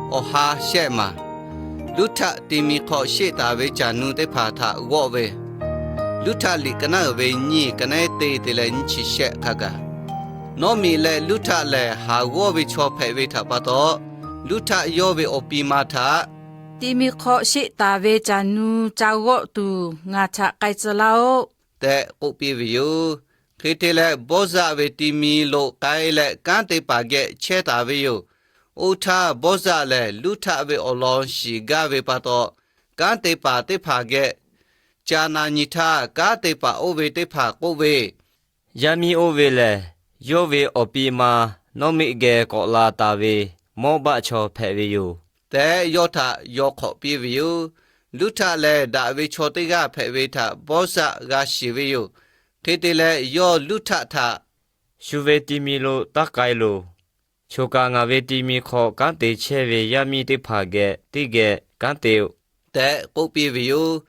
Awˬ ha shehˆ maˬ, Luˇhtaˆ ti mi hk'aw sheˆ taˍ ve caˬ nu teˇ hpaˍ htaꞈ g'awˆ ve, Luˇhtaˆ liꞈ ka naˉ uiˍ ve nyiˇ, ka naˉ teˇ te leh nyiˇ chi shehˆ hk'a gaˬ. Nawˉmiꞈ leh Luˇhtaˆ lehˬ, haˍ g'awˇ ve chaw hpehꞈ ve htaꞈ pa taw, Luˇhtaˆ yawˇ ve awˬ pi ma htaꞈ, Ti mi hk'aw sheˆ taˍ ve caˬ nu ca g'awˆ tuˬ ngaˬ htaꞈ k'ai tcuh laˇ-oˆ tehꞈ k'oˆ piˇ ve yoˬ. Hk'e te leh, bawˇ zaˆ ve ti mi lo k'ai leh kanˉ te paˍ geh chehˇ taˍ ve yoˬ. Oˇ htaˇ, bawˇ zaˆ lehˬ Luˇhtaˆ ve awˬ lawn shiˍ gaˇ ve pa taw, kanˉ te paˍ teˇ hpaˍ geh ca na nyi htaˇ, kanˉ te paˍ oˇ ve teˇ hpaˍ k'oˆ ve, Yaˇ miˇ oˇ ve lehˬ, yawˇ ve awˬ pi ma Nawˉmiꞈ geh k'awꞈ la taˍ ve mawˇ baˆ chaw hpehꞈ ve yoˬ tehꞈ, yawˇ htaꞈ yaw hk'awꞈ piˇ ve yoˬ. Luˇhtaˆ lehˬ, daꞈ ve chaw teˇ g'aˇ hpehꞈ ve htaꞈ bawˇ zaˆ g'a shiˍ ve yoˬ. Hk'e te leh, yawˇ Luˇhtaˆ htaꞈ, Shu ve ti mi lo taˇ k'ai loˬ. Choˬ kaꞈ ngaˬ ve ti mi hk'aw kanˉ te chehˇ ve yaˇ miˇ teˇ hpaˍ geh teˇ geh kanˉ te-oˬ tehꞈ k'oˆ piˇ ve yoˬ.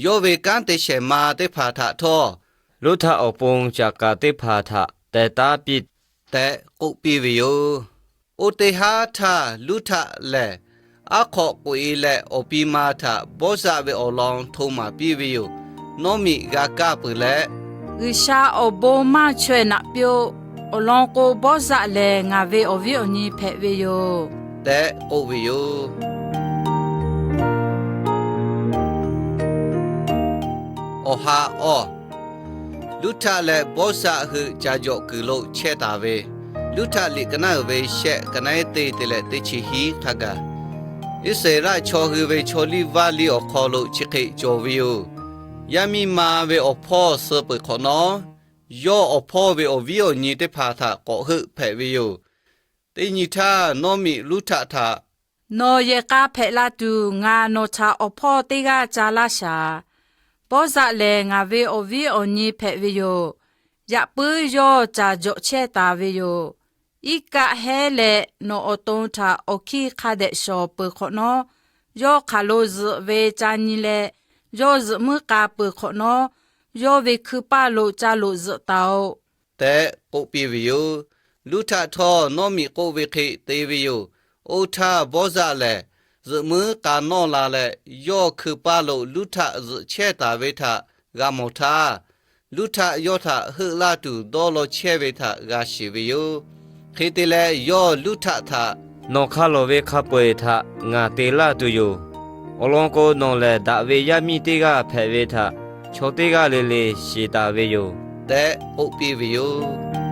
Yawˇ ve kanˉ te shehˍ ma teˇ hpaˍ htaꞈ htawˇ, Luˇhtaˆ awˬ pon caꞈ k'aˍ teˇ hpaˍ htaꞈ teh taˉ piˇ tehꞈ k'oˆ piˇ ve yoˬ. Oˇ teˇ haˉ htaˇ, Luˇhtaˆ lehˬ aˉ hk'aw k'oꞈ-e leh, awˬ pi ma htaꞈ bawˇ zaˆ ve awˬ lawn hto maˍ piˇ ve yoˬ. Nawˉmiꞈ g'a kaˇ peuˬ leh, G'uiˬsha awˬ bon maˇ chaweh naꞈ piˇ-oˆ. Awˬ lawn k'o, bawˇ zaˆ lehˬ ngaˬ ve awˬ viˉ awˬ nyi hpehꞈ ve yoˬ tehꞈ k'oˆ ve yoˬ. Awˬ ha awˇ, Luˇhtaˆ leh bawˇ zaˆ hui caˬ jawꞈ kuiˬ lo chehˇ taˍ ve, Luˇhtaˆ liꞈ ka naˉ uiˍ ve shehˆ, ka naˉ teˇ te leh teˇ chi hiˉ hk'a gaˬ, Iˉsaˍreˍlaˆ chaw hui ve chaw liˇ vaˇ liˇ awˬ hk'aw lo chi hk'e cawˬ ve yoˬ. Yaˇ miˇ ma ve awˬ hpawˇ suh peuˬ hk'awꞈ nawˉ, yawˇ awˬ hpawˇ ve awˬ viˉ awˬ nyi teˇ hpaˍ htaꞈ k'awꞈ heuˆ hpehꞈ ve yoˬ. Teˇ nyi htaˇ, Nawˉmiꞈ Luˇhtaˆ htaꞈ, Nawˬ yehˬ k'a hpehꞈ la tuˬ ngaˬ nawˬ htaꞈ awˬ hpawˇ teˇ g'aˇ ca laˇ shaˍ. Bawˇ zaˆ lehˬ ngaˬ ve awˬ viˉ awˬ nyi hpehꞈ ve yoˬ. Yaꞈ puiˉ yawˇ caˬ jawꞈ chehˇ taˍ ve yoˬ. Iˉ kaˆ hehˉ leh nawˬ awˬ to htaꞈ awˬ hkiˇ hk'a dehꞈ shawˍ peuˬ hk'awꞈ nawˉ, yawˇ hk'aˬ lo zuhꞈ ve ca nyi leh, yawˇ zuhꞈ muiˉ k'a peuˬ hk'awꞈ nawˉ, yawˇ ve hkui paˇ lo ca loꞈ zuhꞈ taˍ-oꞈ tehꞈ k'oˆ piˇ ve yoˬ. Luˇhtaˆ htawˇ Nawˉmiꞈ k'oˆ ve hk'e te ve yoˬ. Oˇ htaˇ, bawˇ zaˆ lehˬ zuhꞈ muiˉ k'a nawˇ la leh, yawˇ hkui paˇ lo Luˇhtaˆ zuhꞈ chehˇ taˍ ve htaꞈ g'a mawˬ htaˇ, Luˇhtaˆ yawˇ htaꞈ heuˆ laˇ tuˬ dawˇ law chehˇ ve htaꞈ g'a shiˍ ve yoˬ. Hk'e te leh, yawˇ Luˇhtaˆ htaꞈ, Nawˬ hk'a lawˬ ve hk'a peu-eˬ htaꞈ ngaˬ te laˇ tuˬ yoˬ. Awˬ lawn k'o, nawˬ lehˬ daꞈ ve yaˇ miˇ teˇ g'aˇ hpehꞈ ve htaꞈ chaw teˇ g'aˇ le le shiˍ taˍ ve yoˬ tehꞈ k'oˆ piˇ ve yoˬ.